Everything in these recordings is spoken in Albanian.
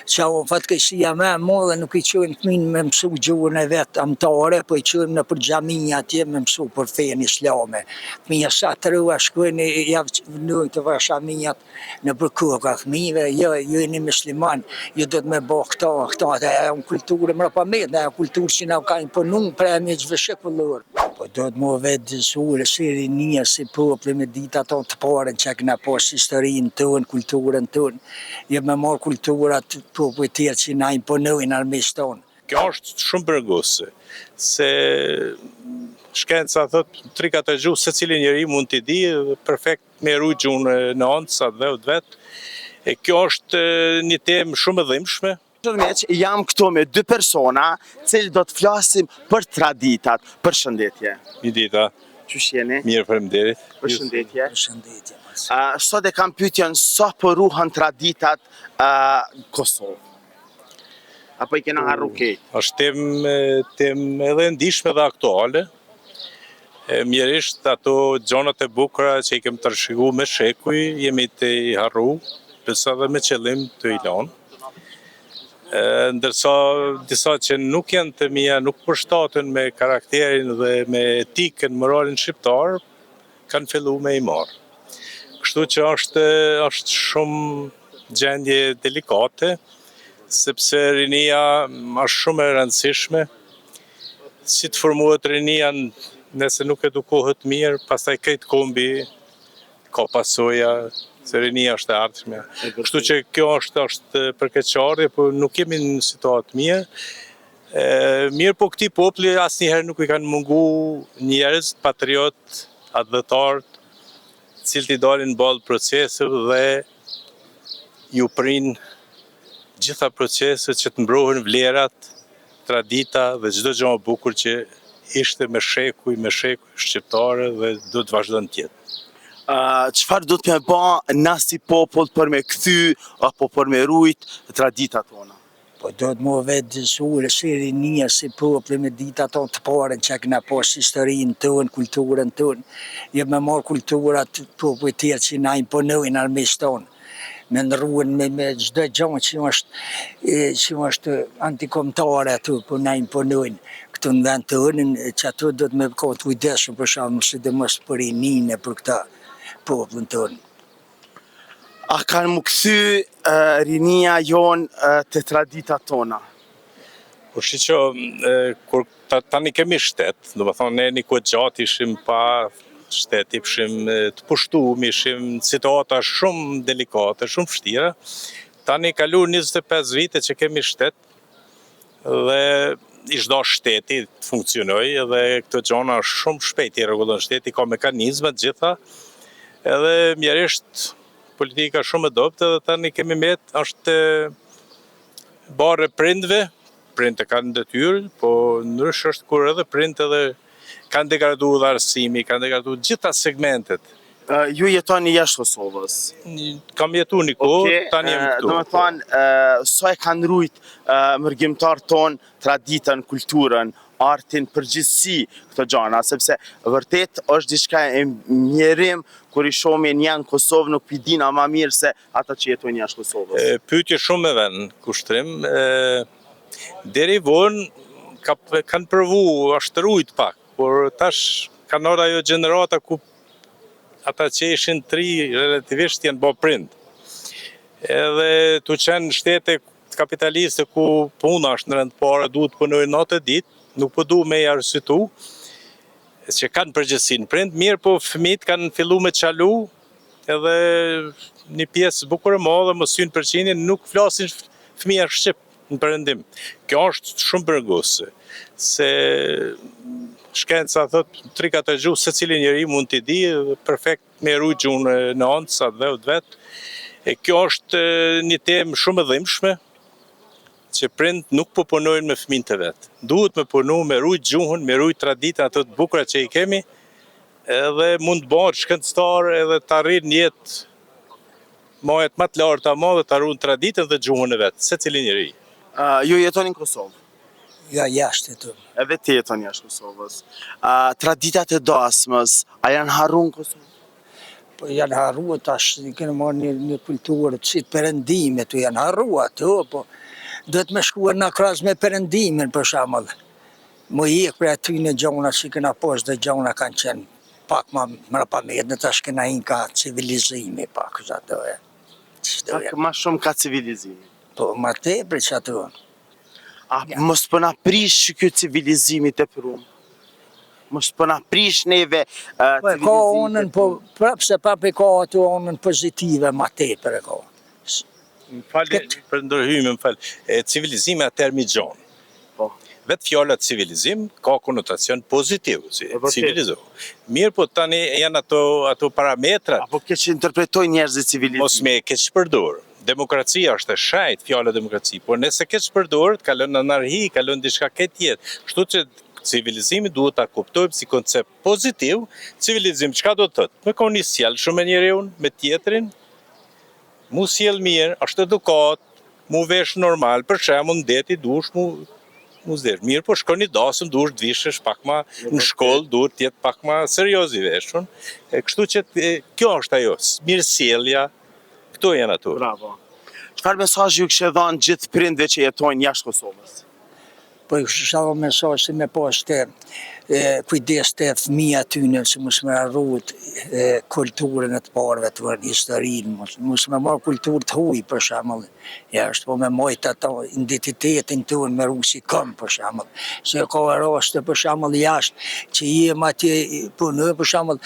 Qa o fatkeqësia më e madhe nuk i çojmë fëmijën me mësu gjuhën e vet amtare, po i çojmë nëpër xhami atje me mësu për fenë islame. Fëmija sa të rua shkojnë ja vnojnë të xhamiat nëpër koka fëmijëve, jo ju jeni musliman, ju duhet me bo këto, këto, atë ajo kulturë mrapamet, ajo kulturë që na ka imponu prej mijëve shekullor. Po duhet mu vetëdijësu si rinia, si populli me ditë ato të parën që kena pas historinë tonë, kulturën tonë, Jo me marrë kulturat popujt tjerë që na imponojnë armiqtë tonë. Kjo është shumë brengosëse, se shkenca thot 3-4 gjuhë secili njeri mund t'i di perfekt me rujt gjuhën e nënës, atdheut vet. E kjo është një temë shumë e dhimbshme. Miq, jam këtu me dy persona, cilë do të flasim për traditat. Përshëndetje. Mirëdita. Qysh jeni? Mirë, faleminderit. Përshëndetje. Përshëndetje. Uh, sot e kam pyetjen sa po ruhen traditat uh, Kosovë. Apo i kena harru krejt? Është temë temë edhe e ndishme dhe aktuale. E mjerisht ato gjonat e bukura që i kem trashëgu me shekuj, jemi tu i harru, besa dhe me qëllim tu i lanë. Ndërsa disa që nuk janë të mia, nuk përshtaten me karakterin dhe me etikën, moralin shqiptar, kanë fillu me i marrë. Kështu që është, është shumë gjendje delikate, sepse rinia është shumë e rëndësishme. Si të formohet rinia nëse nuk edukohet mirë, pastaj krejt kombi ka pasoja, se rinia është e ardhshmja. Kështu që kjo është është për keqardhje, po nuk jemi në situatë mirë. E, mirëpo këtij populli asnjëherë nuk i kanë mungu njerëz, patriot, atdhetarët, të cilët i dalin ballë proceseve dhe ju prijnë gjitha proceset që të mbrohen vlerat, tradita dhe çdo gjë e bukur që ishte me shekuj, me shekuj shqiptare dhe do të vazhdon të jetë. Çfarë duhet me ba na si popull për me kthy apo për me rujt traditat tona? Po duhet mu vetëdijësu si rinia, si populli me ditë ato të parën që kena pas historinë tonë, kulturën tonë, jo me marrë kulturat popujt tjerë që na imponojnë armiqtë tonë, me ndrruen me me çdo gjë që është që është antikombëtare aty po na imponojnë këtu në vend tonin, që ato duhet me kon të kujdesshëm për shembull, sidomos për rininë e për këta popullin tonë. A kanë mu kthy rinia jonë te traditat tona? Po shiqo, kur tani kemi shtet, domethonë ne një kohë gjatë ishim pa shtet, ishim të pushtum, ishim në situata shumë delikate, shumë vështira. Tani kalu 25 vite që kemi shtet dhe ish dasht shteti të funksionojë edhe këto gjona shumë shpejt i rregullon shteti, ka mekanizma të gjitha, edhe mjerisht politika shumë e dobët edhe tani kemi met, është barrë e prindve, prindët e kanë detyrë, po ndryshe është kur edhe prindët edhe kanë degradu dhe arsimi, kanë degradu gjitha segmentet. Ju jetoni jashtë Kosovës? Kam jetu një kohë, tani jam këtu. Domethonë, sa e kanë rujt mërgimtarët tonë traditën, kulturën, artin, përgjithësi këto gjana, sepse vërtet është diçka e mjerim kur i shohim njerëz në Kosovë nuk pi dina ma mirë se ata që jetojnë jashtë Kosovës. Pyetje shumë me vend, Kushtrim. Deri vonë kanë provu, është rujt pak, por tash kanë ardhur ajo gjenerata ku ata që ishin të ri relativisht janë bo prind. Edhe tu qenë në shtete kapitaliste ku puna është në rend të parë, duhet të punojnë natë e ditë, nuk po du me i arsyetu, që kanë përgjegjësinë prind, mirëpo fëmijët kanë fillu me çalu, edhe një pjesë bukur e madhe, mos hyj n'përqindje, nuk flasin fëmija shqip në perëndim. Kjo është shumë brengosëse, se shkenca thot 3-4 gjuhë secili njeri mund t'i di perfekt me rujt gjuhën e nënës, atdheut vet. E kjo është një temë shumë e dhimbshme që prind nuk po punojnë me fëmijët e vet. Duhet me punu me rujt gjuhën, me rujt traditën ato të bukura që i kemi, edhe mund të bëhet shkencëtar edhe të arrijë në jetë majat më të larta ma dhe ta ruan traditën dhe gjuhën e vet, secili njeri. Ju jetoni në Kosovë? Jo, jashtë jetojmë. Edhe ti jeton jashtë Kosovës. Traditat e dasmës, a janë harru në Kosovë? Po janë harru tash, i kena marrë një, një kulturë si të perëndimit, tu janë harru ato, po duhet me shku në krahas me perëndimin, për shembull. Mu hjek prej atyne gjona që kena pas dhe gjona kanë qenë pak ma mrapamet, ne tash kena hi ka civilizimi pak, ato e. Pak ma shumë ka civilizimi. Po, ma tepër që ato. A mos po na prish ky civilizimi të prum? Mos po na prish neve uh, po, ka onën, po prapë se prapë ka ato onën pozitive ma tepër e ka. Më fal për ndërhyrje, më fal. E civilizimi a term i gjonë. Po. Vetë fjala civilizim ka konotacion pozitiv, si civilizu. Mirë, po tani janë ato ato parametrat. Apo keqinterpretojnë njerëzit civilizim. Mos me keqpërdor. Demokracia është e shenjtë, fjala demokraci, por nëse keqpërdoret, kalon në anarhi, kalon diçka krejt tjetër. Kështu që civilizimi duhet ta kuptojmë si koncept pozitiv. Civilizim çka do të thotë? Me kon i sjellshëm me njeriun, me tjetrin, Mu sjell mirë, është edukatë, mu vesh normal, për shembull në deti duhesh mu mu zdesh. Mirë, po shkon një dasëm, duhesh të vishesh pak ma në shkollë, duhet të jetë pak ma serioz i veshun. E, kështu që e, kjo është ajo, mirësjellja, këto janë ato. Bravo. Çfarë mesazhi ju kishe dhënë gjithë prindve që jetojnë jashtë Kosovës? Po i kisha dhënë mesazh se me pas të kujdes te fëmija e tyne, se mos me harru kulturën e të parëve të tyne, historinë, mos, mos me marrë kulturë të huj, për shembull, jashtë, po me majtë ato identitetin tonë me ru si komb, për shembull, se ka raste, për shembull, jashtë, që jem atje punoj, për shembull,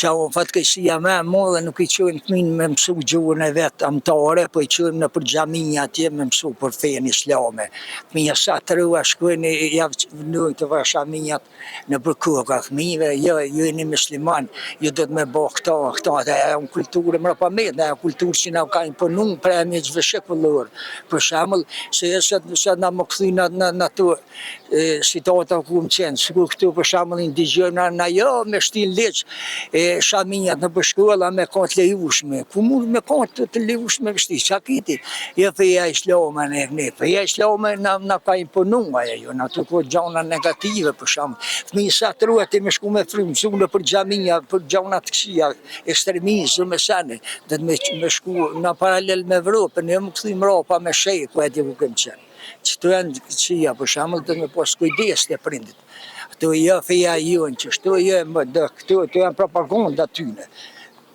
që o fatkeqësia më e madhe nuk i çojmë fëmijën me mësu gjuhën e vet amtare, po i çojmë nëpër xhami atje me mësu për fenë islame. Fëmija sa të rua shkojnë ja vnojnë të shamiat nëpër koka fëmijëve, jo, ju jeni musliman, ju do të me bo këto, këto, atë e unë kulturë mrapamet, në kulturë që na ka imponu prej mjaqve shekullor. Për shembull, se e sot, sot na më kthy në, në, në ato situata ku më qenë, sikur këtu për shembull i ndigjojmë na, na jo me shti n'ligj e shaminjat nëpër shkolla me kon të lejushme, ku mund me kon të, të lejushme me shti, qa kiti? Jo feja islame ne, ne feja islame na, na ka imponu ajo, jo, në ato kohë gjana negative për shembull. Fëmijë sa të ruhet me shku me frymëzu nëpër xhamia, për gjana të këqija, ekstremizëm e sene, do të me, me shku në paralel me Evropën, jo me kthy mrapa me shekuj atje ku kem qenë. Qëto janë të këqija, për shembull, do me pas kujdes te prindit. Ato jo feja jonë, qështu jo e më dë, këto, këto janë propaganda tyne.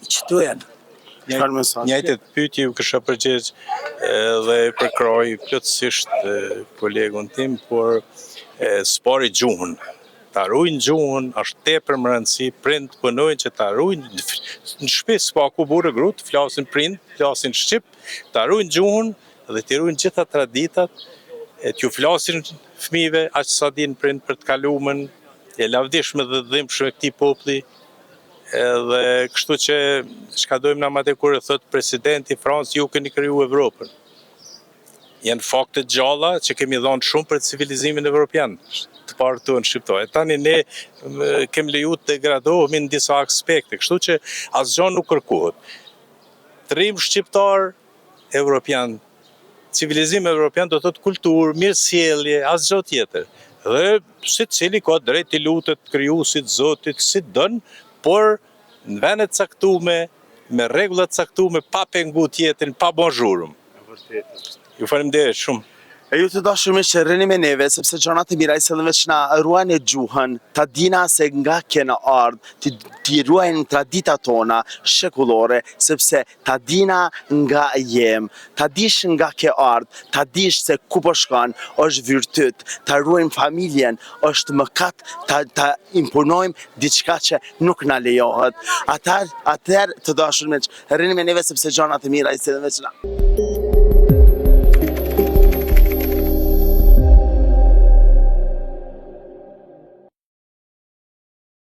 Qëto janë. Çfarë mesazhi? Njëjtës pyetje ju kisha përgjigj dhe përkrahi plotësisht kolegun tim, por s'pari gjuhën. Ta rujnë gjuhën, është tepër me rëndësi, prind punojnë që ta rujnë në shtëpi s'paku burrë e gru, të flasin prind, flasin shqip, ta rujnë gjuhën dhe t'i rujnë gjitha traditat e t'ju flasin fëmijëve aq sa dinë prind për të kalumen e lavdishme dhe të dhimbshme këtij populli edhe kështu që çka dojmë na ma tepër kur e thot presidenti i Francës ju keni kriju Evropën. Janë fakte të gjalla që kemi dhënë shumë për civilizimin evropian, të parët tonë shqiptarë. E tani ne kemi leju të degradohemi në disa aspekte, kështu që asgjë nuk kërkohet. Të rrimë shqiptar evropian, civilizim evropian do të thotë kulturë, mirësjellje, asgjë tjetër. Dhe secili ka drejt t'i lutet krijuesit, Zotit, si don, por në vende të caktume, me rregulla të caktume, pa pengu tjetrin, pa bo zhurmë. E vërtetë është. Ju faleminderit shumë. E ju të dashur miq, rrini me neve sepse gjanat e mira i sjellim veç na ruajnë gjuhën, ta dina se nga kena ardhë, t'i t'i ruajnë traditat tona shekullore, sepse ta dina nga jem, ta dish nga ke ardhë, ta dish se ku po shkon, është virtyt, ta ruajmë familjen, është mëkat ta ta imponojmë diçka që nuk na lejohet. Atëherë, atëherë të dashur miq, rrini me neve sepse gjanat e mira i sjellim veç na.